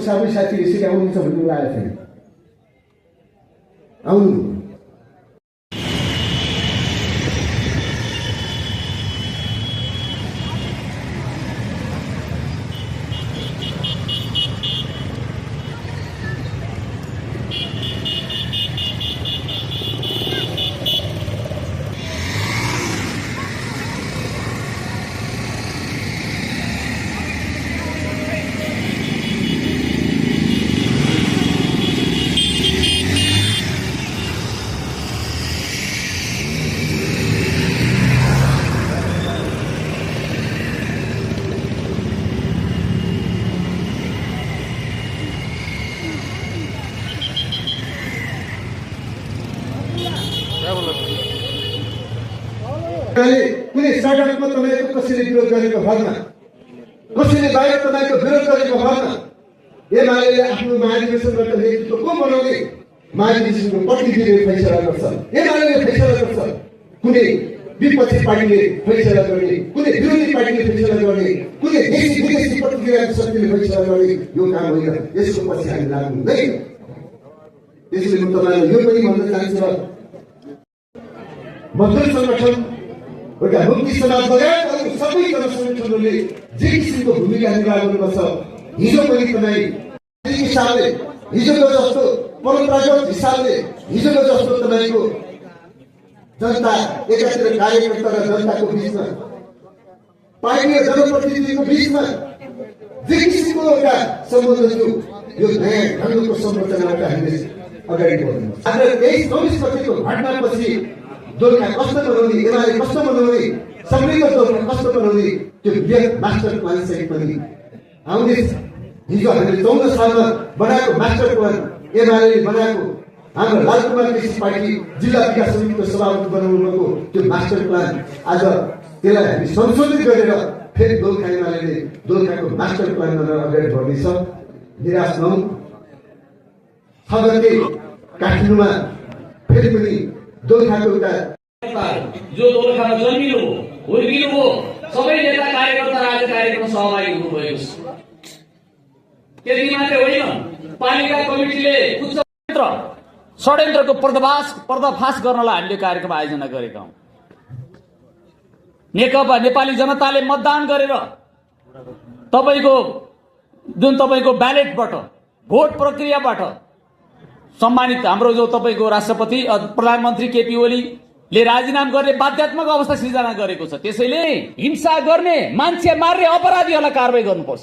सबै साथी यसरी आउनुहुन्छ भन्ने लागेको छैन। आउनु कुनै सडकमा तपाईँको कसैले विरोध गरेको भरमा, कसैले बाहिर तपाईँको विरोध गरेको भरमा एमाले आफ्नो महाधिवेशनबाट नेतृत्व को बनाउने महाधिवेशनको प्रतिनिधिले फैसला गर्छ, एमाले फैसला गर्छ। कुनै विपक्षी पार्टीले फैसला गर्ने, कुनै विरोधी पार्टीले फैसला गर्ने, कुनै देशी विदेशी प्रतिक्रियाको शक्तिले फैसला गर्ने यो काम होइन। यसको पछि हामी लाग्नु हुँदैन। त्यसैले म तपाईँलाई यो पनि भन्न चाहन्छु, मजदुर संगठन एउटा मुक्ति समाज लगायत अरू सबै जनसङ्गठनहरूले जे किसिमको भूमिका निर्वाह गर्नुपर्छ, हिजो पनि तपाईँ हिसाबले हिजोको जस्तो परम्परागत हिसाबले हिजोको जस्तो तपाईँको जनता एकातिर कार्यकर्ता र जनताको बिचमा, पार्टी र जनप्रतिनिधिको बिचमा जे किसिमको एउटा सम्बन्ध थियो, यो नयाँ ढङ्गको संरचनाबाट हामीले अगाडि बढ्नुपर्छ। आज 23-24 गतिको घटनापछि दोलखा कस्तो बनाउने, एमाले कस्तो बनाउने, समृद्ध दोलखा कस्तो बनाउने, त्यो वृहत मास्टर प्लान सहित पनि आउँदैछ। हिजो हामीले 14 सालमा बनाएको मास्टर प्लान, एमाले बनाएको हाम्रो लालकुमार केसी पार्टी जिल्ला विकास समितिको सभापति बनाउनुभएको त्यो मास्टर प्लान, आज त्यसलाई हामी संशोधित गरेर फेरि दोलखा एमाले दोलखाको मास्टर प्लान गरेर अगाडि बढ्नेछ। निराश नहौँ। 6 गते काठमाडौँमा फेरि पनि दोलखाको एउटा जो दोलखामा जन्मिनु हो, हुर्किनु हो, सबै नेता कार्यकर्ता आज कार्यक्रममा सहभागी हुनुभएको छ। त्यति मात्रै होइन, पालिका कमिटीले षड्यन्त्रको पर्दाफास गर्नलाई हामीले कार्यक्रम आयोजना गरेका हौं। नेकपा नेपाली जनताले मतदान गरेर तपाईको जुन तपाईको ब्यालेटबाट, भोट प्रक्रियाबाट सम्मानित हाम्रो जो तपाईको राष्ट्रपति प्रधानमन्त्री केपी ओलीले राजीनामा गर्ने बाध्यात्मक अवस्था सिर्जना गरेको छ। त्यसैले हिंसा गर्ने, मान्छे मार्ने अपराधीहरूलाई कारबाही गर्नुपर्छ।